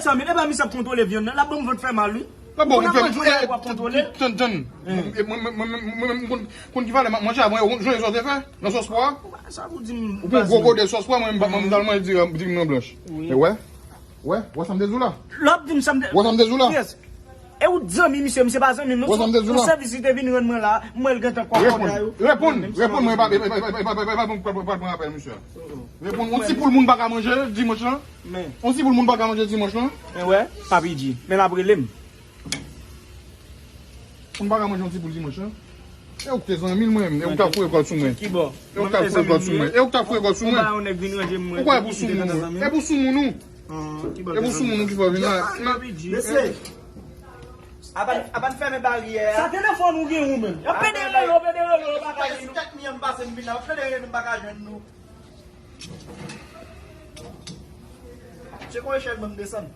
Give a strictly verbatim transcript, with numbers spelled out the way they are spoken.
Mezanmi, e pa misye ap kontwole vyann nan, l ap ban m vant fè mal, wi. Ou konn ap manje w ap kontwole. Tann, tann. Mwen menm, mwen konn ki valè m ap manje a, mwen, ou jwenn sa w te fè nan sòs pwa a? Sa pou di m. Ou pran gwo gode sòs pwa, mwen menm, mwen menm, mwen di, di m nan blanch. Wi. E wè? Wè, wè sa m te di w la? L ap di m sa m te. Wè sa m te di w la? Yes. E ou t zanmi misye, misye pa zanmi m non. Wè sa m te di w la? Yon sèvis li te vin rann mwen la, m wè l gentan kòkòday yo. Reponn, reponn, mwen pa, pa pran apèl misye. Reponn, yon ti poul moun pa ka manje dimanch lan? Men. Yon ti poul moun pa ka manje dimanch lan? Men wè, Papi G. Men l ap rele m. Moun pa ka manje yon ti poul dimanch lan? E ou k te zanmi l mwen menm, e ou k t ap foure kòd sou mwen. Ki bò? E ou k t ap foure kòd sou mwen. E ou k t ap foure kòd sou mwen. Ou pa yon nèg vin ranje m mwen. Ou kwè e pou soumoun ou? E pou soumoun ou? E pou soumoun ou ki fè w vin la? Mesye, apan, apan fèmen baryè a. Sa telefòn ou gen ou menm? Yo pede rele, yo pede rele, yo pa ka jwenn nou. Kèk milyon m pase m vin la, yo pede rele m pa ka jwenn nou. Tcheke yon echèl ban m desann.